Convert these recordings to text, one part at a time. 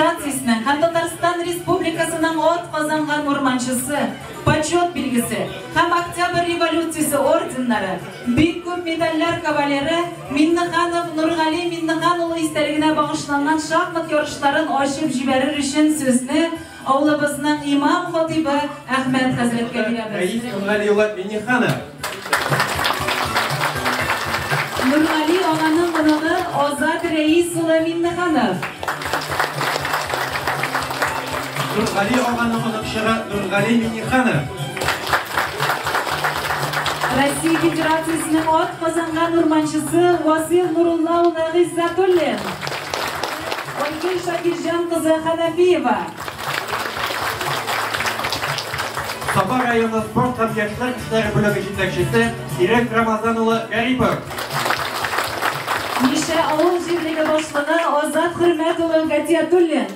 Федерациясенең һәм Татарстан Республикасының атказанган урманчысы, Почет билгесе һәм Октябрь революциясе орденнары, бик күп медальләр кавалеры Миннеханов Нургали Миннехан улы истәлегенә багышланган шахмат ярышларын ачып җибәрер өчен сүзне авылыбызның имам-хатыйбы Әхмәт хәзрәткә бирәбез. Рәис Нургали улы Миннеханов. Нургали аганың оныгы Азат Рәис улы Миннеханов. Нургали аганың оныкчыгы Нургали Миннеханов. Россия Федерациясенең атказанган урманчысы Васил Нурулла улы Гыйззәтуллин. Айгөл Шакирҗан кызы Хәнәфиева. Саба районы спорт һәм яшьләр эшләре бүлеге җитәкчесе Ирек Рамазан улы Гарипов. Мишә авыл җирлеге башлыгы Азат Хөрмәт улы Гатиятуллин.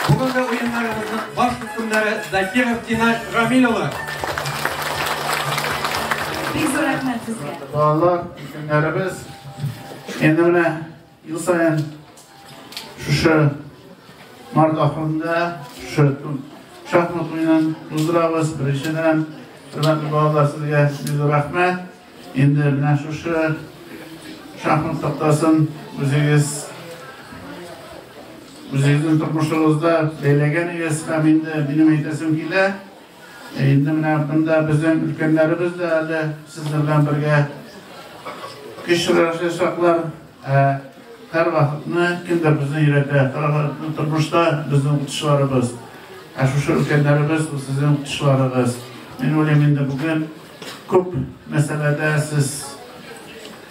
Бүгенге уеннарыбызның баш хөкемдары Закиров Динар Рамил улы. Бик зур рәхмәт сезгә. Балалар, өлкәннәребез, инде менә ел саен шушы март ахырында шушы шахмат уенын уздырабыз. Беренчедән, хөрмәтле балалар, сезгә бик зур рәхмәт. Инде менә шушы шахмат тактасын үзегез үзегезнең тормышыгызда бәйләгәнегез һәм инде минем әйтәсем килә, инде менә монда безнең өлкәннәребез дә әле сезнең белән бергә көч сорашачаклар. Ә һәр вакытны кемдер безне өйрәтә, һәр вакытны тормышта безнең укытучыларыбыз. Ә шушы өлкәннәребез ул сезнең укытучыларыгыз. Мин уйлыйм, инде бүген күп мәсьәләдә сез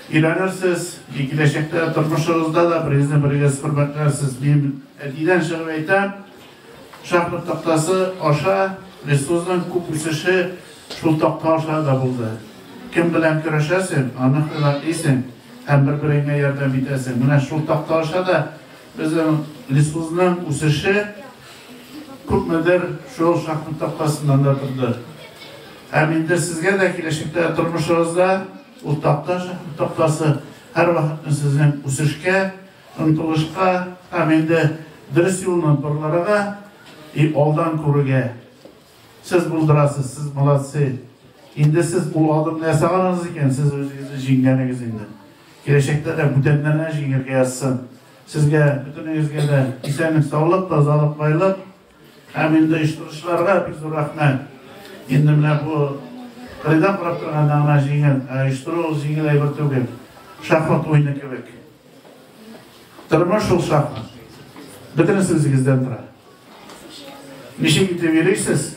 өйрәнерсез, и киләчәктә тормышыгызда да берегезне берегез хөрмәтләрсез. Мин әтидән чыгып әйтәм, шахмат тактасы аша Лесхозның күп үсеше шул такта аша да булды. Кем белән көрәшәсең, аны хөрмәтлисең һәм бер-береңә ярдәм итәсең. Менә шул такта аша да безнең Лесхозның үсеше күпмедер шул шахмат тактасыннан да торды. Һәм инде сезгә дә киләчәктә тормышыгызда ул такта, шахмат тактасы һәрвакытны сезнең үсешкә, омтылышка һәм инде дөрес юлны барларга и алдан күрергә. Сез булдырасыз, сез молодцы. Инде сез ул адымны ясаганыгыз икән, сез үзегезне җиңгәнегез инде. Киләчәктә дә бүтәннәрне җиңәргә язсын. Сезгә, бөтенегезгә дә исәнлек, саулык, тазалык, байлык һәм инде оештыручыларга бик зур рәхмәт. Инде менә бу кырыйдан карап торганда гына җиңел, ә оештыру ул җиңел әйбер түгел. Шахмат уены кебек. Тормыш ул шахмат. Бөтенесе үзегездән тора. Ничек итеп йөрисез,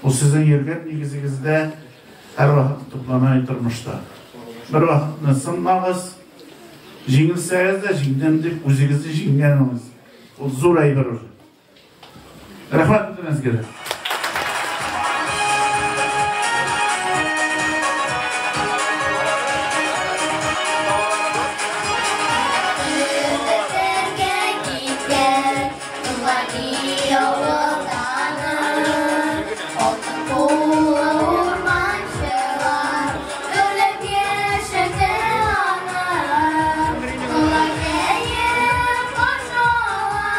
ул сезнең йөргән нигезегездә һәрвакыт туплана тормышта. Бер вакытны сынмагыз, җиңелсәгез дә җиңдем дип үзегезне җиңгәнегез. Ул зур әйбер уже. Рәхмәт бөтенегезгә дә. Бетергә киткән Нургали авылданың алтын куллы урманчылар гөрләп яшәтә аны. Нургали каршы ала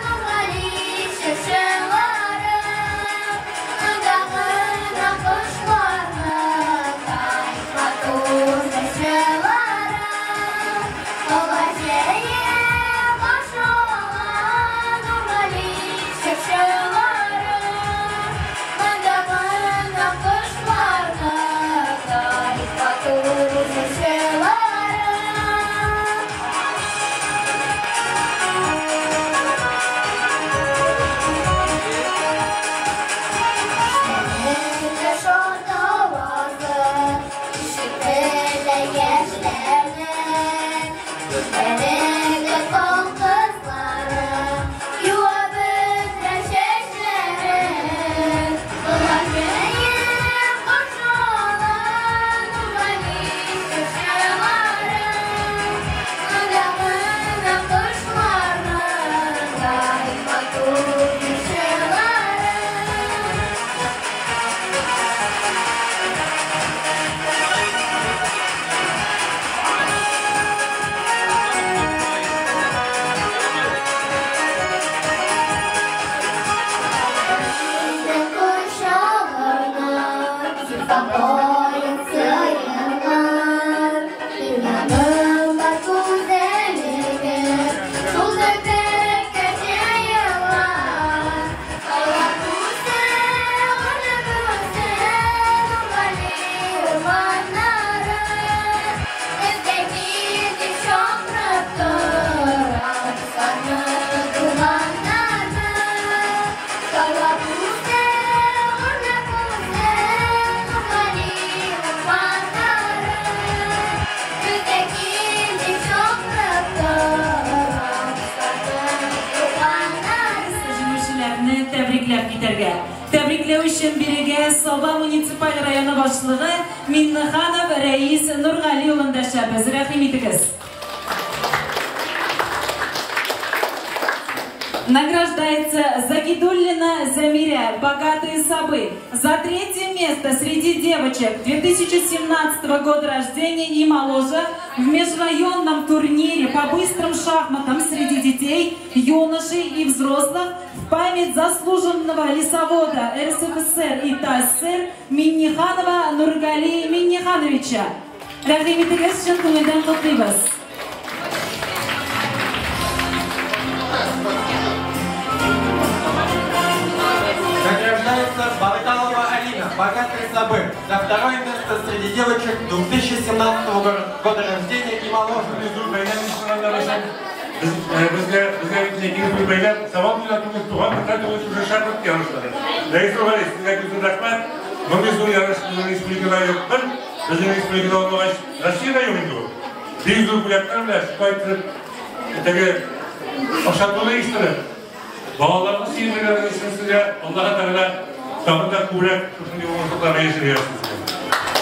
Нургали чыршылары. итәргә. Тәбрикләү өчен бирегә Саба муниципаль районы башлыгы Миннеханов Рәис Нургали улын дәшәбез. Рәхим итегез. Награждается Загидуллина Замиря, «Богатые Сабы», за третье место среди девочек 2017 года рождения и моложе в межрайонном турнире по быстрым шахматам среди детей, юношей и взрослых в память заслуженного лесовода РСФСР и ТАССР Минниханова Нургали Миннихановича. Рәхим итегез, чын күңелдән котлыйбыз. Награждается Барталова Алина, «Богатые Сабы», за второе место среди девочек 2017 года рождения и моложе. Безгә иң зур бәйрәм Сабан туена түгел, туган көндә түгел, шушы шахмат ярышлары. Рәис Нургали, сезгә бик зур рәхмәт. Мондый зур ярыш безнең республикада юктыр. Безнең республикада булмагач, Россиядә юк инде ул. Бик зур бүләкләр белән шулай итеп, теге ашатуны оештырып, балаларны сөендергәнегез өчен сезгә Аллаһы Тәгалә тагын да күбрәк шушындый уңышлыкларга ирешергә язсын сезгә.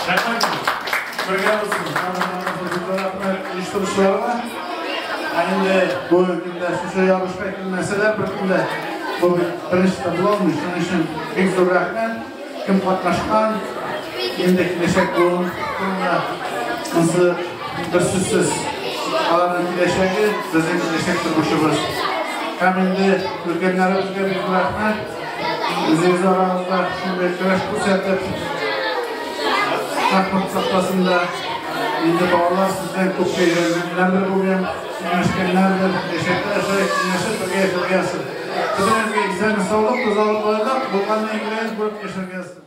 Рәхмәт сезгә. Бергә булсын. Оештыручыларга. Ә инде бу көндә шушы ярышка килмәсәләр, бер көндә бу беренче дә була алмый. Шуның өчен бик зур рәхмәт. Кем катнашкан, инде киләчәк буын турында монысы бер сүзсез. Аларның киләчәге, безнең киләчәк тормышыбыз. Һәм инде өлкәннәребезгә бик зур рәхмәт. Үзегез арагызда шундый көрәш күрсәтеп, шахмат тактасында инде балалар сездән күпкә өйрәнгәннәрдер бүген, киңәшкәннәрдер, киләчәктә шулай киңәшеп бергә яшәргә язсын. Бөтенегезгә исәнлек, саулык, тазалык, байлык, булганны игелеген күреп яшәргә язсын.